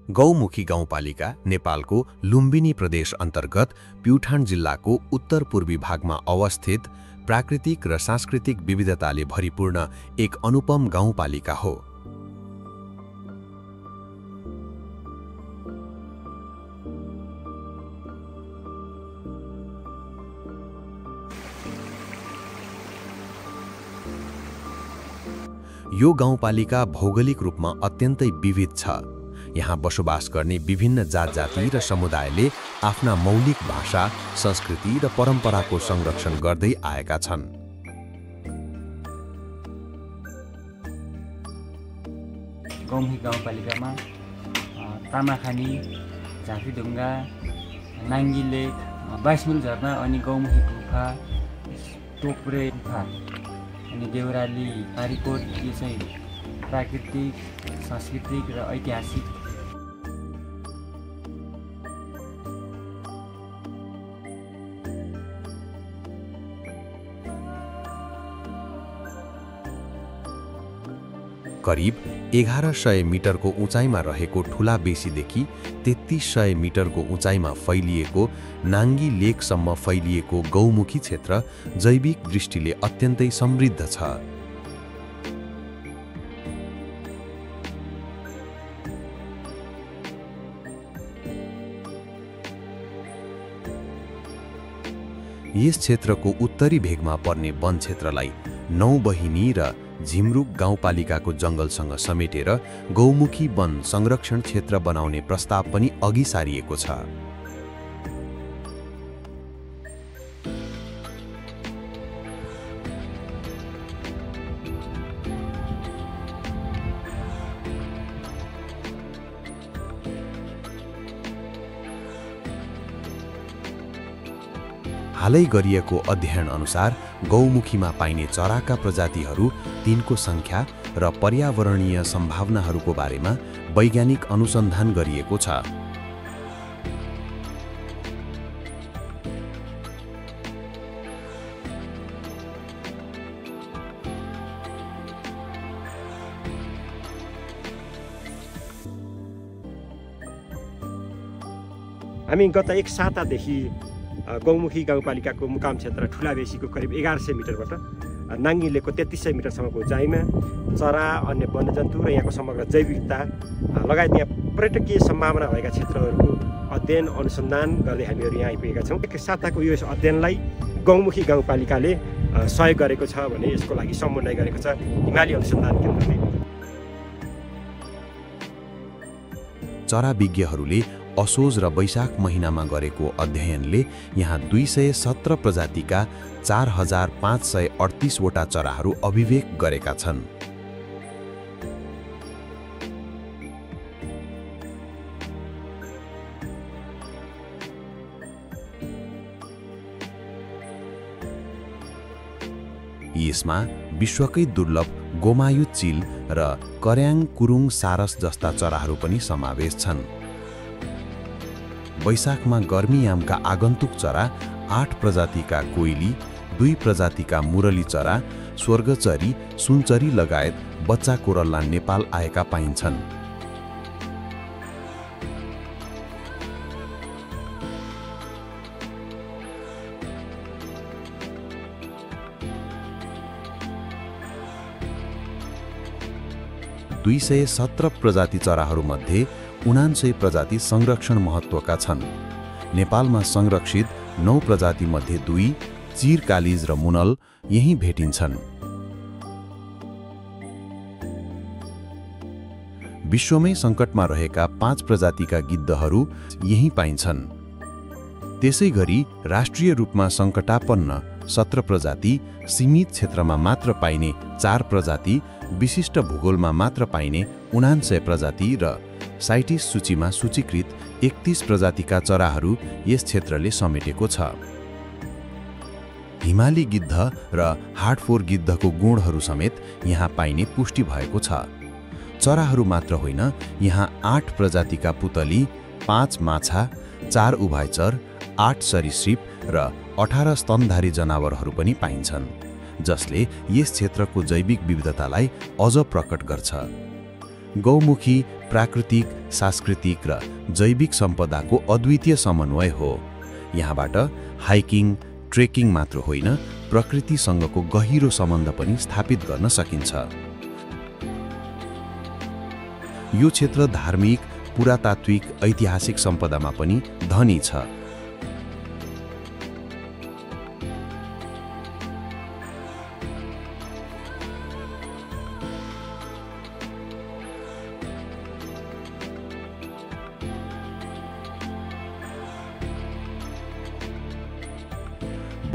गौमुखी गाउँपालिका नेपालको लुम्बिनी प्रदेश अन्तर्गत प्युठान जिल्लाको उत्तर पूर्वी भागमा अवस्थित प्राकृतिक र सांस्कृतिक विविधताले भरिपूर्ण एक अनुपम गाउँपालिका हो। यो गाउँपालिका भौगोलिक रूपमा अत्यन्तै विविध छ। यहाँ बसोबास गर्ने विभिन्न जात-जाति र समुदायले आफ्ना मौलिक भाषा, संस्कृति र परम्पराको संरक्षण गर्दै आएका छन्। गौमुखी गाउँपालिकामा तामाखानी, झाँक्रीढुङ्गा, नाङ्गी लेक, 22 मिल झरना अनि गौमुखी गुफा, टोक्रे गुफा अनि देउराली, पारीकोट यो चाहिँ प्राकृतिक, सांस्कृतिक र ऐतिहासिक करिब 1100 मिटरको उचाइमा रहेको ठुला बेसीदेखि 3300 मिटरको उचाइमा फैलिएको नाङ्गी लेकसम्म फैलिएको गौमुखी क्षेत्र जैविक दृष्टिले अत्यन्तै समृद्ध छ। यस क्षेत्रको उत्तरी भेगमा पर्ने वन क्षेत्रलाई नौबहिनी र झिमरुक गाउँपालिकाको जङ्गलसँग समेटेर गौमुखी वन संरक्षण क्षेत्र बनाउने प्रस्ताव पनि अघि सारिएको छ। हालै गरिएको अध्ययन अनुसार गौमुखीमा पाइने चराका प्रजातिहरू, तिनको सङ्ख्या र पर्यावरणीय सम्भावनाहरूको बारेमा वैज्ञानिक अनुसन्धान गरिएको छ। हामी गत एक सातादेखि गौमुखी गाउँपालिकाको मुकाम क्षेत्र ठुलाबेसीको करिब 1100 मिटरबाट नाङ्गी लेकको 3300 मिटरसम्मको उचाइमा चरा, अन्य वन्यजन्तु र यहाँको समग्र जैविकता लगायत यहाँ पर्यटकीय सम्भावना भएका क्षेत्रहरूको अध्ययन अनुसन्धान गर्दै हामीहरू यहाँ आइपुगेका छौँ। एक साताको यो अध्ययनलाई गौमुखी गाउँपालिकाले सहयोग गरेको छ भने यसको लागि समन्वय गरेको छ हिमाली अनुसन्धान केन्द्रले। चरा विज्ञहरूले असोज र वैशाख महिनामा गरेको अध्ययनले यहाँ 217 प्रजातिका 4538 वटा चराहरू अभिवेक गरेका छन्। यसमा विश्वकै दुर्लभ गोमायु चिल र कर्याङ कुरुङ सारस जस्ता चराहरू पनि समावेश छन्। वैशाखमा गर्मीयामका आगन्तुक चरा 8 प्रजातिका कोइली, 2 प्रजातिका मुरली चरा, स्वर्गचरी, सुनचरी लगायत बच्चा कोरल्ला नेपाल आएका पाइन्छन्। दुई 217 प्रजाति चराहरूमध्ये 79 प्रजाति संरक्षण महत्त्वका छन्। नेपालमा संरक्षित 9 प्रजाति मध्ये 2 चिर कालिज र मुनल यही भेटिन्छन्। विश्वमै सङ्कटमा रहेका 5 प्रजातिका गिद्धहरू यही पाइन्छन्। त्यसैगरी राष्ट्रिय रूपमा सङ्कटापन्न 17 प्रजाति, सीमित क्षेत्रमा मात्र पाइने 4 प्रजाति, विशिष्ट भूगोलमा मात्र पाइने 79 प्रजाति र साइटिस सूचीमा सूचीकृत 31 प्रजातिका चराहरू यस क्षेत्रले समेटेको छ। हिमाली गिद्ध र हार्टफोर गिद्धको गुणहरू समेत यहाँ पाइने पुष्टि भएको छ। चराहरू मात्र होइन, यहाँ 8 प्रजातिका पुतली, 5 माछा, 4 उभयचर, 8 सरीसृप र 18 स्तनधारी जनावरहरू पनि पाइन्छन्, जसले यस क्षेत्रको जैविक विविधतालाई अझ प्रकट गर्छ। गौमुखी प्राकृतिक, सांस्कृतिक र जैविक सम्पदाको अद्वितीय समन्वय हो। यहाँबाट हाइकिङ, ट्रेकिङ मात्र होइन, प्रकृतिसँगको गहिरो सम्बन्ध पनि स्थापित गर्न सकिन्छ। यो क्षेत्र धार्मिक, पुरातात्विक, ऐतिहासिक सम्पदामा पनि धनी छ।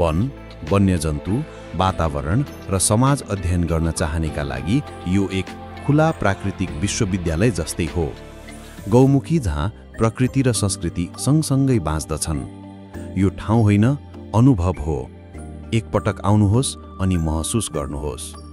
वन, वन्यजन्तु, वातावरण र समाज अध्ययन गर्न चाहनेका लागि यो एक खुला प्राकृतिक विश्वविद्यालय जस्तै हो। गौमुखी जहाँ प्रकृति र संस्कृति सँगसँगै बाँच्दछन्। यो ठाउँ होइन, अनुभव हो। एकपटक आउनुहोस् अनि महसुस गर्नुहोस्।